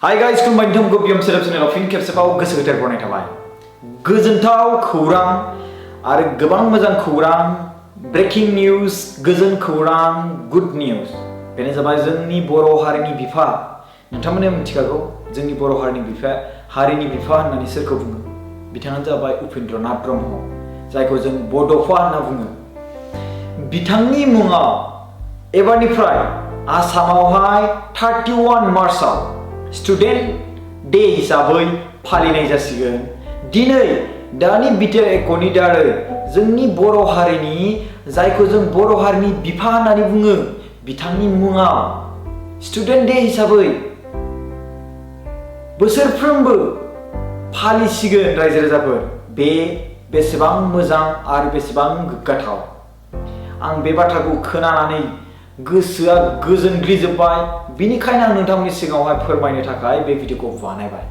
Hi guys, खुलुमबाय नोंथांमोनखौ बियम सेराब चेनेलाव फिन खेबसेबाव गोसो गोथार बरायनाय थाबाय। गोजोनथाव खौरां आरो गोबां मोजां खौरां, ब्रेकिं निउज, गोजोन खौरां, गुड निउज। बेनो जाबाय जोंनि बर' हारिनि बिफा। नोंथांमोना मिथिखागौ जोंनि बर' हारिनि बिफा होननानै सोरखौ बुङो? बिथाङानो जाबाय उपेन्द्रनाथ ब्रह्म, जायखौ जों बड'फा होनना बुङो। बिथांनि मुङाव एबारनिफ्राय आसामावहाय 31 मार्चआव स्टुडेन्ट डे हिसाबै फालिनाय जासिगोन। दिनै दानि बिटिआर एकटनि दारै जोंनि बर' हारिनि जायखौ जों बर' हारिनि बिफा होननानै बुङो, बिथांनि मुङाव स्टुडेन्ट डे हिसाबै बोसोरफ्रोमबो फालिसिगोन रायजो राजाफोर। बे बेसेबां मोजां आरो बेसेबां गोग्गाथाव। आं बे बाथ्राखौ खोनानानै गोसोआ गोजोनग्लिजोबबाय। बिनिखायनो आं नोंथांमोननि सिगाङावहाय फोरमायनो थाखाय बे भिडिअखौ बानायबाय।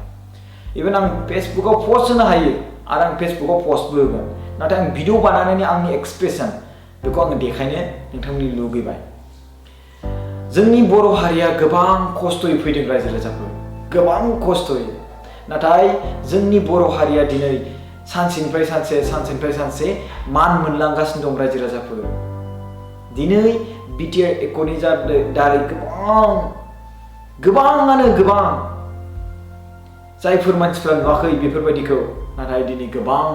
इभेन आं फेसबुकआव पस्ट होनो हायो आरो आं फेसबुकआव पस्टबो होगोन, नाथाय आं भिडिअ बानायनायनि आंनि एक्सप्रेसन बेखौ आङो देखायनो नोंथांमोननि लुगैबाय। जोंनि बर' हारिया गोबां खस्थ'यै फैदों रायजो राजाफोर, गोबां खस्थ'यै। नाथाय जोंनि बर' हारिया दिनै सानसेनिफ्राय सानसे मान मोनलांगासिनो दं रायजो राजाफोर। दिनै बिटिआर एकटनि दारै गोबाङानो जायफोर मानसिफ्रा नुवाखै बेफोरबायदिखौ, नाथाय दिनै गोबां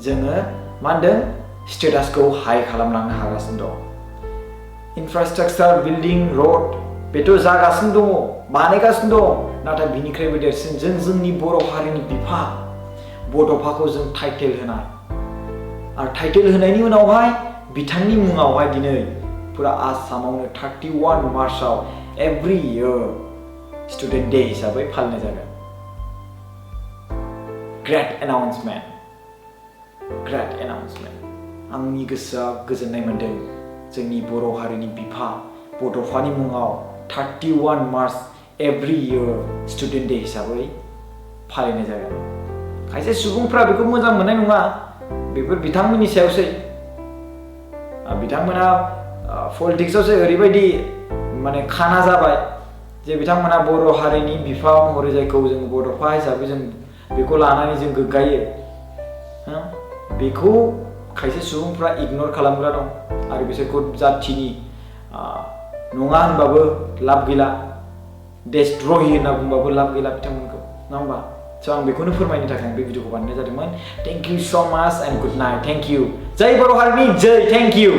जोङो मा होनदों स्टेटासखौ हाई खालामलांनो हागासिनो दं। इनफ्रास्ट्राक्चार, बिल्डिं, रड बेथ' जागासिनो दङ, बानायगासिनो दं। नाथाय बिनिख्रुइबो देरसिन जोंनि बर' हारिनि बिफा बड'फाखौ जों टाइटेल होनाय, आरो टाइटेल होनायनि उनावहाय बिथांनि मुङावहाय दिनै फुरा आसामावनो 31 मार्चआव एभ्रि इयार स्टुडेन्ट डे हिसाबै फालिनाय जागोन। Great announcement. आंनि गोसोआ गोजोननाय मोन्दों। जोंनि बर' हारिनि बिफा बड'फानि मुङाव 31 March every year student day हिसाबै फालिनाय जागोन। खायसे सुबुंफ्रा बेखौ मोजां मोननाय नङा, बेफोर बिथांमोननि सायावसै। बिथांमोना पलिटिक्सआवसो ओरैबायदि माने खाना जाबाय जे बिथांमोना बर' हारिनि बिफा महरै जायखौ जों बड'फा हिसाबै जों बेखौ लानानै जों गोग्गायो, बेखौ खायसे सुबुंफ्रा इगनर खालामग्रा दं आरो बिसोरखौ जाथिनि नङा होनबाबो लाब गैला, देशद्रहि होनना बुंबाबो लाब गैला बिथांमोनखौ, नङा होमबा? स' आं बेखौनो फोरमायनो थाखाय बे भिडिअखौ बानायनाय जादोंमोन। Thank you so' much and good night. Thank you. जय बर' हारिनि जय। Thank you.